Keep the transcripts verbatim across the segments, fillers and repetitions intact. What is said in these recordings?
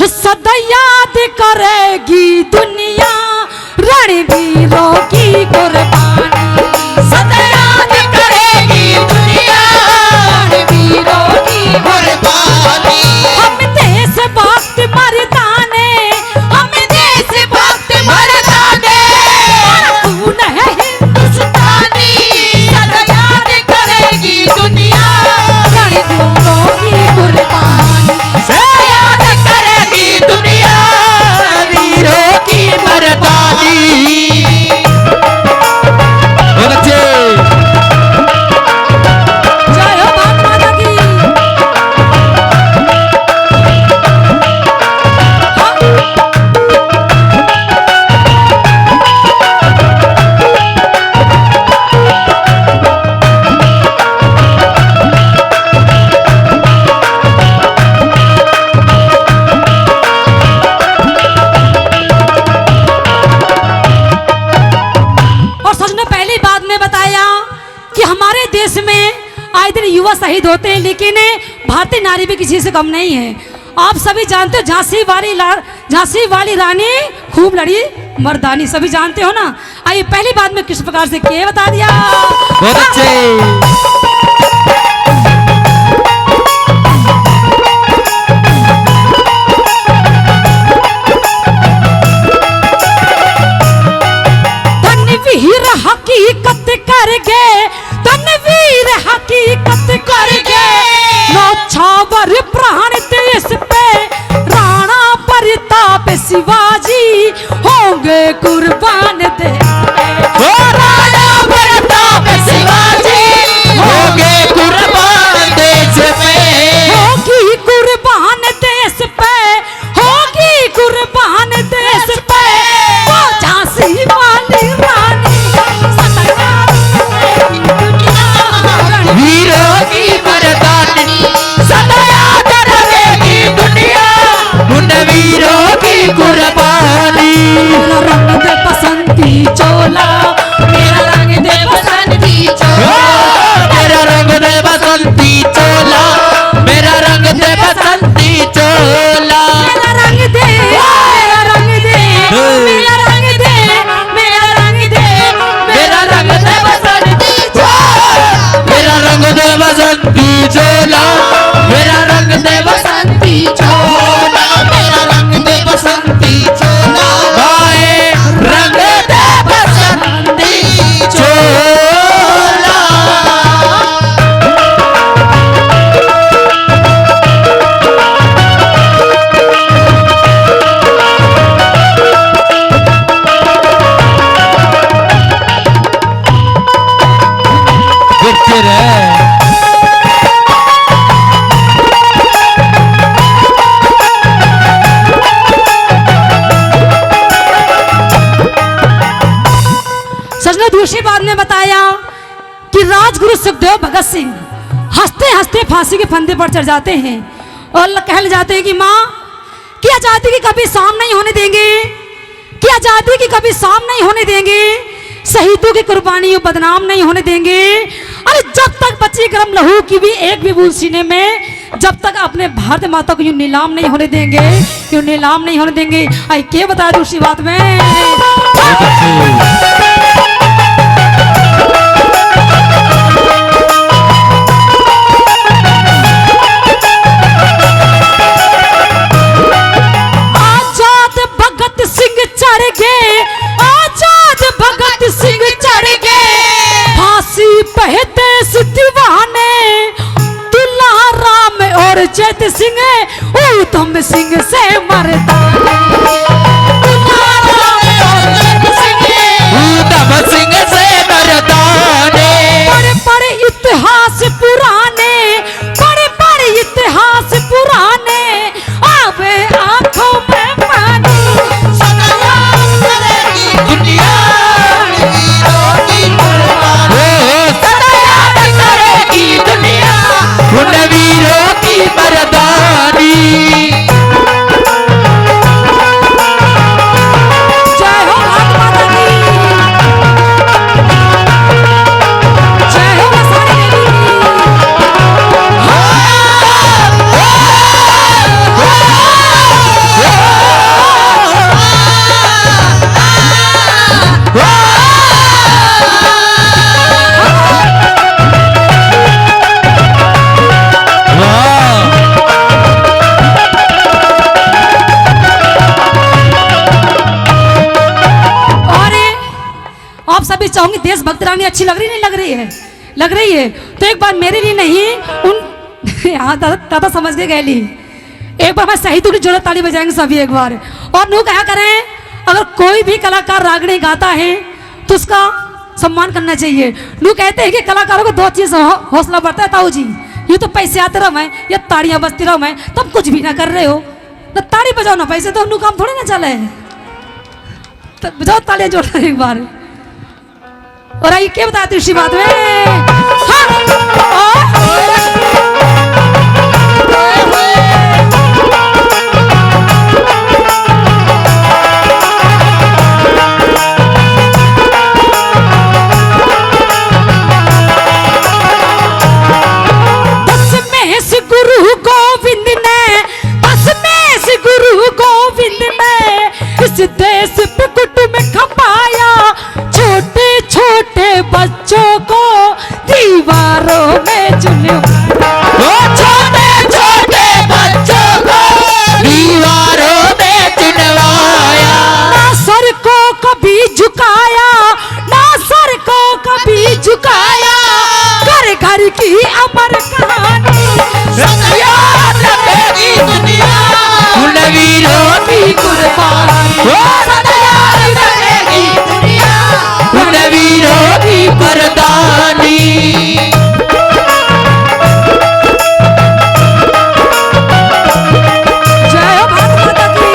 सदा याद करेगी दुनिया रणवीरों की कुर्बानी। सदा याद करेगी दुनिया रणवीरों की कुर्बानी। हम देशभक्त मर्दाने, हम देशभक्त मर्दाने। खून है हिंदुस्तानी, सदा याद करेगी दुनिया रणवीरों की कुर्बानी। सदा याद करेगी दुनिया वीरों की कुर्बानी। बहुत अच्छे। जय हो भारत माता की। हाँ। और सच ने पहली बात में बताया कि हमारे देश में आए दिन युवा शहीद होते हैं, लेकिन भारतीय नारी भी किसी से कम नहीं है। आप सभी जानते हो, झांसी वाली ला-, झांसी वाली रानी खूब लड़ी मर्दानी, सभी जानते हो ना। आइए, पहली बात में किस प्रकार से किए, बता दिया। बहुत अच्छे। तनवीर हकीकत कर गए, तनवीर हकीकत कर गए, नौछावर प्राण देश पे, राणा प्रताप शिवाजी होंगे कुर्बान देश पे। ओ राणा प्रताप शिवाजी होंगे कुर्बान देश पे। होगी कुर्बान देश पे, होगी कुर्बान देश पे, वो झांसी वाली रानी। वीरों की मर्दानी, सदा याद रखेगी दुनिया उन वीरों की कुर्बानी। मेरा रंग दे बसंती चोला, मेरा रंग दे बसंती चोला। ओ, मेरा रंग दे बसंती चोला, मेरा रंग दे बसंती चोला। मेरा रंग दे, मेरा रंग दे, हे। मेरा रंग दे, मेरा रंग दे, मेरा रंग दे बसंती चोला। मेरा रंग दे बसंती चोला, मेरा रंग दे बसंती चोला, मेरा रंग दे बसंती चोला। हाय, रंग दे बसंती चोला। देखते रहे। सजना, दूसरी बात ने बताया कि राजगुरु सुखदेव भगत सिंह हंसते हंसते फांसी के फंदे पर चढ़ जाते हैं और ल-, कहने जाते हैं कि माँ, कि आजादी की कभी शाम नहीं होने देंगे, कि आजादी की कभी शाम नहीं होने देंगे, शहीदों की कुर्बानियों बदनाम नहीं होने देंगे। अरे, जब तक बची गर्म लहू की भी एक भी बूंद सीने में, जब तक अपने भारत माता को यूं नीलाम नहीं होने देंगे, यूं नीलाम नहीं होने देंगे। आई के बता दूं उसी बात में। आजाद भगत सिंह चढ़ गए, आजाद भगत सिंह चढ़ गए, फांसी पे देश दीवाने। दुलाराम और जैत सिंह, ऊधम सिंह से मर्दाने। दुलाराम और जैत सिंह, ऊधम सिंह से मर्दाने। पढ़ पढ़ इतिहास पुराने, पढ़ पढ़ इतिहास पुराने, आवे आंखों में पानी। सदा याद करेगी दुनिया वीरों की कुर्बानी। हो, हो। सदा याद करेगी दुनिया उन वीरों की मर्दानी। चाहूंगी, देशभक्त रागनी अच्छी लग रही, नहीं लग रही है? लग रही है। तो एक बार मेरे लिए नहीं, उन हाँ, दादा, दादा समझ के गए ली। एक बार मैं सही थोड़ी जोर ताली बजाएंगे सभी एक बार। और नू कहा करें, अगर कोई भी कलाकार रागनी गाता है तो उसका सम्मान करना चाहिए। नू कहते हैं कि कलाकारों को दो चीज हौ-, हौसला बढ़ता है ताऊ जी, ये तो पैसे आते रहो मैं, या ताड़ियां बजती रहो मैं, तुम कुछ भी ना कर रहे हो, ना ताड़ी बजाओ ना पैसे, तो नू काम थोड़ी ना चले। तो बजाओ तालियां जोरदार एक बार। और आइए, क्या बताते इसी बात में? हाँ। दसमेश गुरु गोविंद ने, दसमेश गुरु गोविंद ने इस देश पे कुटुम खपाया। छोटे छोटे बच्चों को दीवारों में चुनवाया। ओ छोटे छोटे बच्चों को दीवारों में चुनवाया। ना सर को कभी झुकाया, ना सर को कभी झुकाया। घर घर की अमर कहानी। सदा याद रहेगी दुनिया। उन वीरों की कुर्बानी। ओ सदा याद रहेगी दुनिया। उन वीरों की कुर्बानी। जय हो भारत माता की।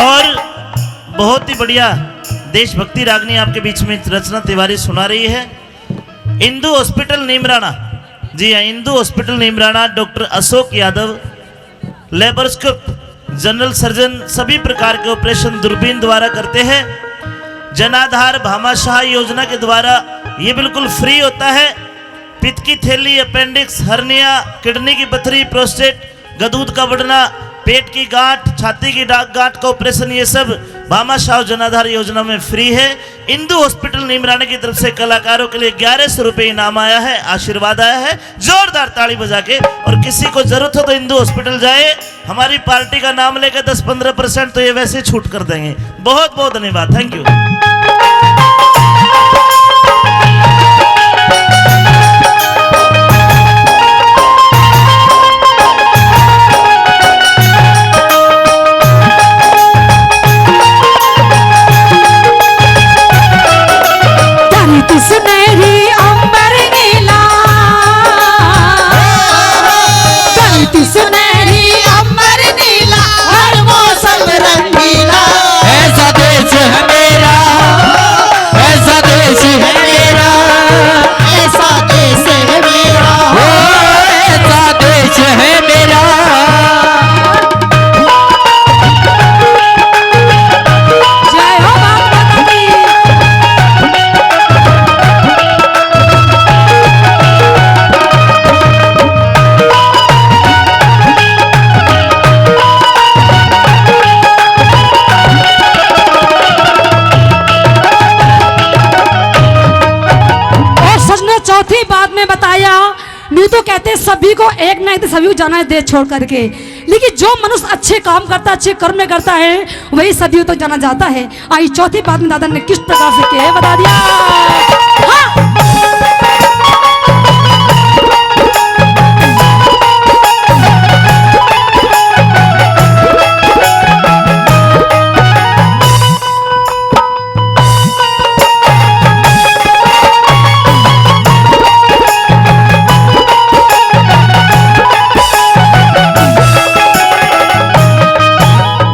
और बहुत ही बढ़िया देशभक्ति रागनी आपके बीच में रचना तिवारी सुना रही है। इंदु हॉस्पिटल नीमराणा, जी हाँ, Indu hospital Neemrana, doctor Ashok Yadav, laparoscope, general surgeon, सभी प्रकार के ऑपरेशन दूरबीन द्वारा करते हैं। जनाधार भामाशाह योजना के द्वारा ये बिल्कुल फ्री होता है। पित्त की थैली, अपेंडिक्स, हर्निया, किडनी की पथरी, प्रोस्टेट, गदूद का बढ़ना, पेट की गांठ, छाती की डा-, गांठ का ऑपरेशन, ये सब भामाशाह जनाधार योजना में फ्री है। इंदु हॉस्पिटल नीमराना की तरफ से कलाकारों के लिए ग्यारह सौ रुपए इनाम आया है, आशीर्वाद आया है। जोरदार ताली बजा के। और किसी को जरूरत हो तो इंदु हॉस्पिटल जाए, हमारी पार्टी का नाम लेके दस पन्द्रह परसेंट तो ये वैसे ही छूट कर देंगे। बहुत बहुत धन्यवाद, थैंक यू। धरती सुनहरी अंबर नीला, धरती सुनहरी अंबर नीला, हर मौसम रंगीला। ऐसा देश है मेरा, ऐसा देश है मेरा, ऐसा देश है मेरा, ओ, ऐसा देश है मेरा। जय हो भारत माता की। और सजनों, चौथी बात मैं बताया, न्यू तो कहते सभी को एक ना एक दिन सभी को जाना है देश छोड़ करके, लेकिन जो मनुष्य अच्छे काम करता है, अच्छे कर्म में करता है, वही सदियों तक जाना जाता है। आई चौथी बात में दादा ने किस प्रकार से किया है, बता दिया। हाँ।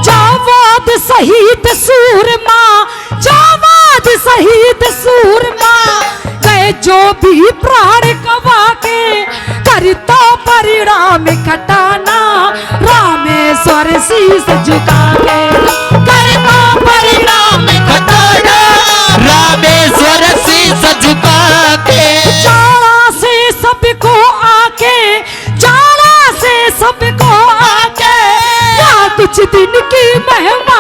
जावाद शहीद सूरमा, जावाद शहीद सूरमा, गए जो भी प्राण गवा के, करता परिणाम घटाना, रामेश्वर शीश झुका के, करता परिणाम घटाना, रामेश्वर शीश झुका के। चाला से सबको आके, चाला से सबको आके, या कुछ दिन की मेहमान